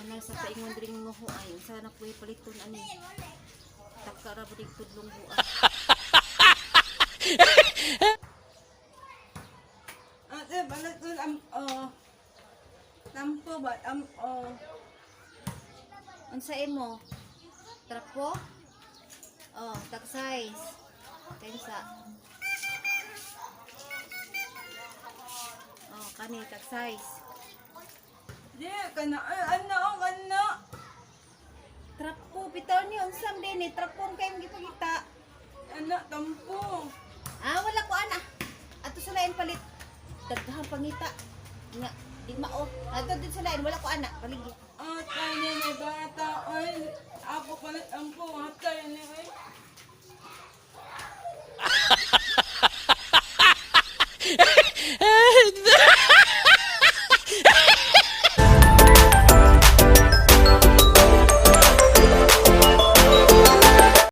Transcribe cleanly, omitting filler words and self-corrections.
Man sa paingon diri ngo ay unsa na kuy paliton ani. Taka ra budig tudlong buak. Ate, balat ko am oh. Tampo ba am oh. Unsa imo? Trapo? Oh, tag size. Kinsa? Oh, kani tag size. Di kana ay ano oh kana. Trapo bitaw ni unsam din ni trapo kay imong gipangita. Ano tampo. Ah, wala ko ana. Ato sa lain palit. Daghang pangita. Nga, di mao. Ato din sa lain wala ko ana. Paligya.